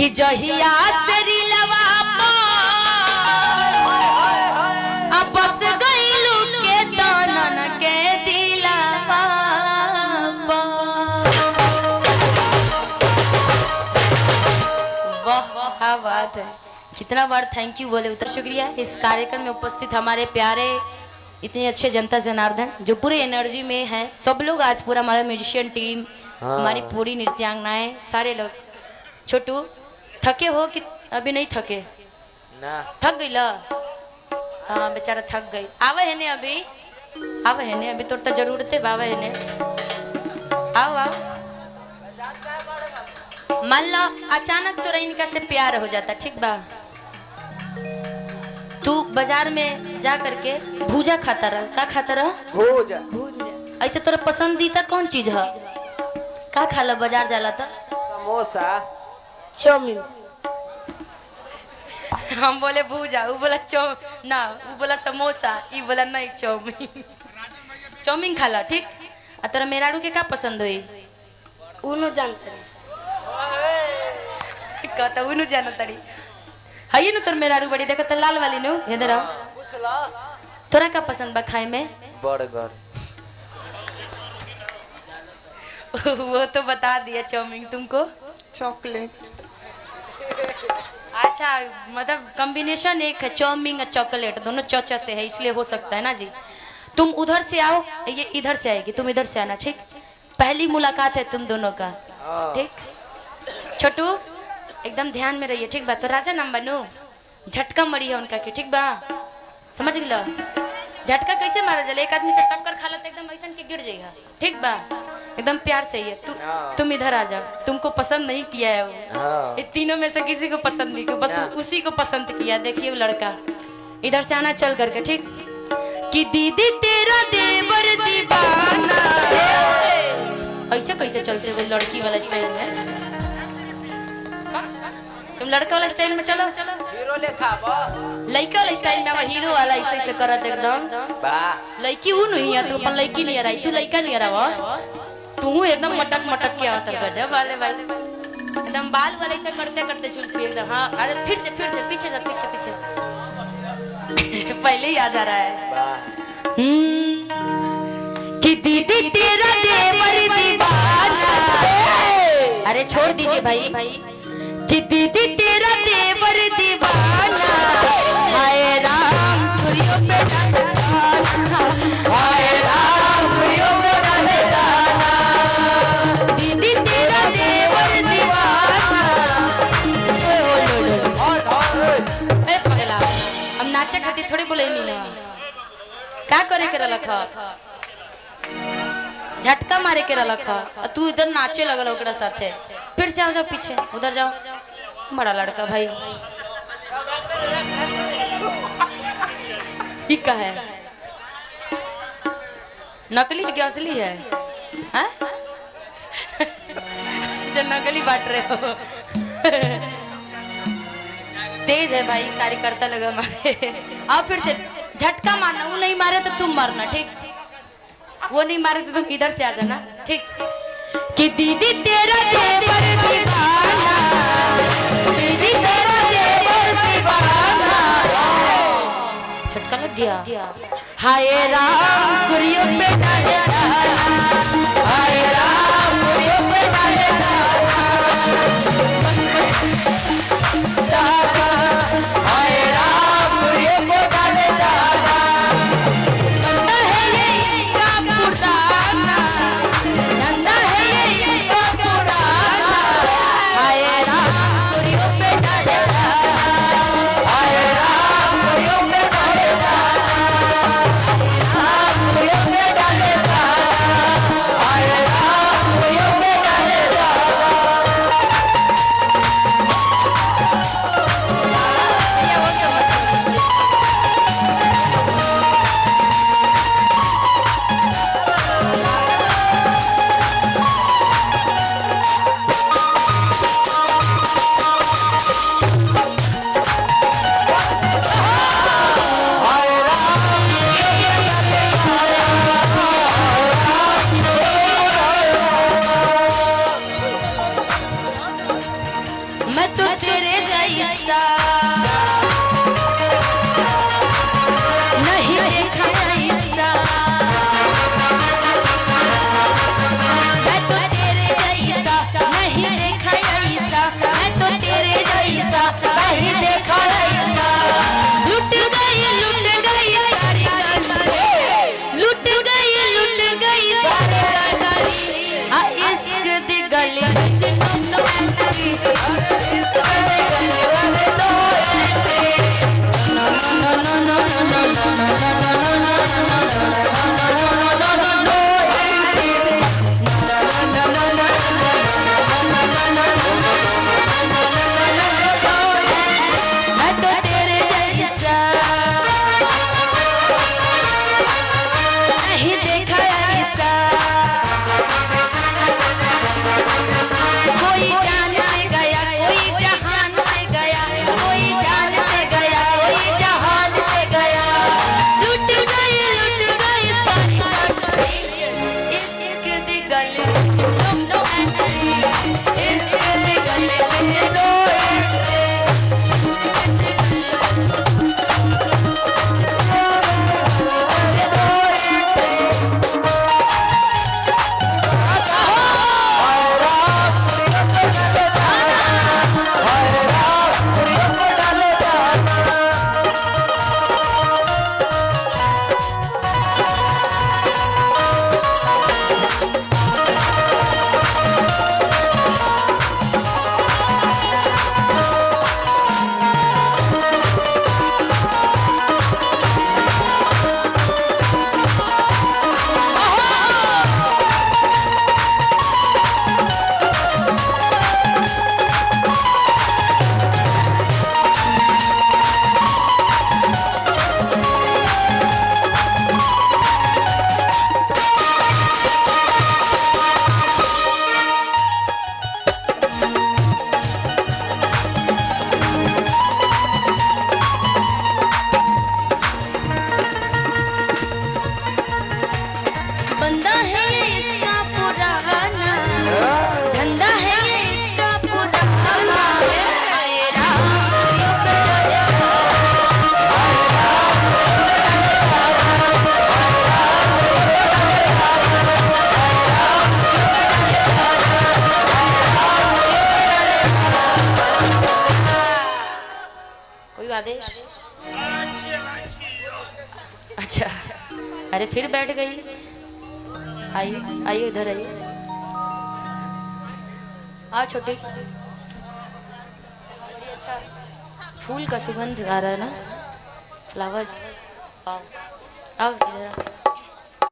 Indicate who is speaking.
Speaker 1: कि जहिया से रिलवा बस गइलू के दानन के दिलवा। वाह क्या बात है, कितना बार thank you बोले उतना शुक्रिया। इस कार्यक्रम में उपस्थित हमारे प्यारे इतने अच्छे जनता जनार्दन जो पूरे एनर्जी में हैं सब लोग, आज पूरा हमारा म्यूजिशियन टीम, हमारी पूरी नृत्यांगनाएं, सारे लोग। छोटू थके हो कि अभी नहीं थके?
Speaker 2: ना।
Speaker 1: थक गई ला? हाँ बेचारा थक गई। आवे है ने अभी, आवे है ने अभी, तो जरूरत है आवे है ने। आओ आओ। मान लो अचानक तोरा इनका से प्यार हो जाता, ठीक बा? तू बाजार में जा करके भूजा खाता रह, का खाता रह?
Speaker 2: भूजा।
Speaker 1: भूजा। ऐसे तोरा पसंदीदा कौन चीज है, का खाला बाजार जाला तो?
Speaker 2: समोसा।
Speaker 3: चाउमीन।
Speaker 1: हम बोले भूजा, वो बोला चौ ना, वो बोला समोसा, ई बोला नहीं चाउमीन। चाउमीन खाला, ठीक? आ तोरा मेहरारू के का पसंद होई?
Speaker 3: उनो जानते नहीं।
Speaker 1: कहता उनु जाना तड़ी हई नु तोर मेहरारू बड़ी देखत लाल वाली नु, इधर आओ।
Speaker 2: पूछ ला।
Speaker 1: तोरा का पसंद बा खाए में?
Speaker 2: बर्गर।
Speaker 1: वो तो बता दिया चाउमीन, तुमको?
Speaker 4: चॉकलेट।
Speaker 1: अच्छा मतलब कॉम्बिनेशन एक है, चाउमीन और चॉकलेट दोनों चौचा से है, इसलिए हो सकता है ना जी। तुम उधर से आओ, ये इधर से आएगी, तुम इधर से आना, ठीक? पहली मुलाकात है तुम दोनों का, ठीक? छोटू एकदम ध्यान में रहिए, ठीक बा? तो राजा नाम बनू, झटका मरी है उनका के, ठीक बा? समझ गलो? झटका कैसे मारा जाला? एक आदमी से टक्कर खा लेता एकदम ऐसा के गिर जाएगा, ठीक बा? एकदम प्यार से ही है। तू तुम इधर आ जाओ, तुमको पसंद नहीं किया है वो। ये तीनों में से किसी को पसंद नहीं किया, बस उसी को पसंद किया। देखिए वो लड़का इधर से आना चल करके, ठीक? कि दीदी तेरा देवर दीवाना, ऐसे कैसे चलते वो लड़की वाला स्टाइल में? तुम लड़का वाला स्टाइल में चलो,
Speaker 2: हीरो लेखा बा।
Speaker 1: लड़का वाला स्टाइल में हीरो वाला ऐसे ऐसे करत एकदम। लड़की वो नहीं है, तू अपन लड़की नहीं आ रही, तू लड़का नहीं आ रहा, तू एकदम मटक मटक के आवत गजब वाले भाई, एकदम बाल वाले ऐसे करते करते चुलती एकदम। हाँ अरे फिर से पीछे जा, पीछे पीछे पहले ही आ जा रहा है। कि दीदी तेरा देवर दीवाना, अरे छोड़ दीजिए भाई। कि दीदी तेरा देवर दीवाना, हाय राम कुरियों पे डाले दाना, हाय राम कुरियों पे डाले दाना, दीदी तेरा देवर दीवाना। ए पगला, हम नाचे खातिर थोड़ी बोले नहीं ना, का करे के रलख? झटका मारे के रलख, तू इधर नाचे लगल ओकरा साथे। फिर से आओ, जाओ पीछे उधर जाओ, बड़ा लड़का भाई। ई का है? नकली कि असली है? हाँ? जो नकली बांट रहे हो। तेज है भाई कार्यकर्ता लोग हमारे। आओ फिर से झटका मारना, वो नहीं मारे तो तुम मारना, ठीक? वो नहीं मारे तो तुम इधर से आ जाना, ठीक? कि दीदी तेरा देवर दीवाना, दीदी तेरा देवर दीवाना, झटका लग गया। हाय राम कुरियों पे डाले दाना, हाय राम कुरियों पे डाले दाना,
Speaker 2: हाय राम कुरियों पे डाले दाना,
Speaker 1: धंधा है ये इसका पुराना, धंधा है ये इसका पुराना, हाय राम कुरियों पे डाले दाना,
Speaker 2: हाय राम कुरियों पे डाले दाना, राम कुरियों पे डाले दाना, हाय राम
Speaker 1: तेरे जैसा, नहीं देखा ऐसा। मैं तो तेरे जैसा नहीं देखा ऐसा, मैं तो तेरे जैसा नहीं देखा ऐसा। लुट गई सारी गाड़ी, लुट गई सारी गाड़ी। आ इश्क दी गली विच नो एंट्री, इश्क दी गली विच no entry. No no no no no no no no no no no no no no entry. No no no no मैं तो तेरे जैसा नहीं देखा ऐसा। कोई जान से गया कोई जहान से गया, कोई जान से गया कोई जहान से गया। लुट गई सारी गाड़ी, इश्क दी गली विच नो एंट्री, इश्क दी गली विच नो एंट्री। बंदा है ये इसका पुराना, धंधा है ये इसका पुराना। हाय राम कोई आदेश? अच्छा, अरे फिर बैठ गई। आइए आइए इधर आइए। आओ छोटी। अच्छा फूल का सुगंध आ रहा है ना, फ्लावर्स। आओ आओ इधर आओ।